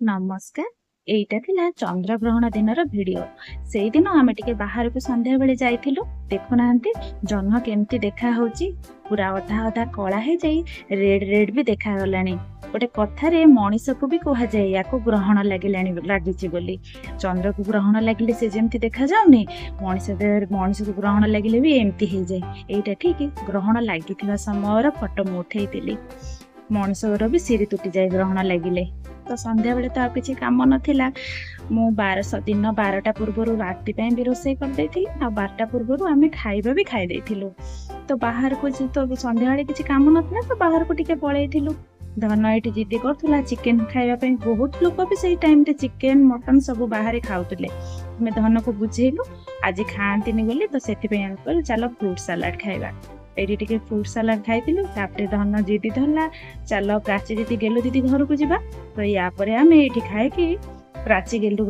ନମସ୍କାର। ଏଇଟା ଥିଲା ଚନ୍ଦ୍ରଗ୍ରହଣ ଦିନର ଭିଡ଼ିଓ। ସେଇଦିନ ଆମେ ଟିକେ ବାହାରକୁ ସନ୍ଧ୍ୟାବେଳେ ଯାଇଥିଲୁ। ଦେଖୁନାହାନ୍ତି ଜହ୍ନ କେମିତି ଦେଖା ହଉଛି, ପୁରା ଅଧା ଅଧା କଳା ହେଇଯାଇ ରେଡ୍ ରେଡ୍ ବି ଦେଖାଗଲାଣି। ଗୋଟେ କଥାରେ ମଣିଷକୁ ବି କୁହାଯାଏ ୟାକୁ ଗ୍ରହଣ ଲାଗିଲାଣି, ଲାଗିଛି ବୋଲି। ଚନ୍ଦ୍ରକୁ ଗ୍ରହଣ ଲାଗିଲେ ସେ ଯେମିତି ଦେଖାଯାଉନି, ମଣିଷ ଦେହରେ ମଣିଷକୁ ଗ୍ରହଣ ଲାଗିଲେ ବି ଏମିତି ହେଇଯାଏ। ଏଇଟା ଠିକ ଗ୍ରହଣ ଲାଗିଥିବା ସମୟର ଫଟୋ ମୁଁ ଉଠେଇଥିଲି। ମଣିଷର ବି ସିରି ତୁଟିଯାଏ ଗ୍ରହଣ ଲାଗିଲେ। ତ ସନ୍ଧ୍ୟାବେଳେ ତ ଆଉ କିଛି କାମ ନଥିଲା। ମୁଁ ଦିନ 12ଟା ପୂର୍ବରୁ ରାତି ପାଇଁ ବି ରୋଷେଇ କରିଦେଇଥିଲି, ଆଉ 12ଟା ପୂର୍ବରୁ ଆମେ ଖାଇବା ବି ଖାଇ ଦେଇଥିଲୁ। ତ ବାହାରକୁ ତ ସନ୍ଧ୍ୟାବେଳେ କିଛି କାମ ନଥିଲା, ତ ବାହାରକୁ ଟିକେ ପଳେଇଥିଲୁ। ଧନ ଏଇଠି ଜିଦି କରୁଥିଲା ଚିକେନ ଖାଇବା ପାଇଁ। ବହୁତ ଲୋକ ବି ସେଇ ଟାଇମରେ ଚିକେନ ମଟନ ସବୁ ବାହାରେ ଖାଉଥିଲେ। ଆମେ ଧନକୁ ବୁଝେଇଲୁ ଆଜି ଖାଆନ୍ତିନି ବୋଲି, ତ ସେଥିପାଇଁ ଆମେ କହିଲୁ ଚାଲ ଫ୍ରୁଟ ସାଲାଡ ଖାଇବା। ଏଇଠି ଟିକେ ଫ୍ରୁଟ ସାଲାଡ ଖାଇଥିଲୁ। ତାପରେ ଧନ ଜିଦି ଧରିଲା, ଚାଲ ପ୍ରାଚୀ ଦିଦି ଗେଲୁ ଦିଦି ଘରକୁ ଯିବା। ତ ୟା ପରେ ଆମେ ଏଇଠି ଖାଇକି ପ୍ରାଚୀ ଗେଲୁ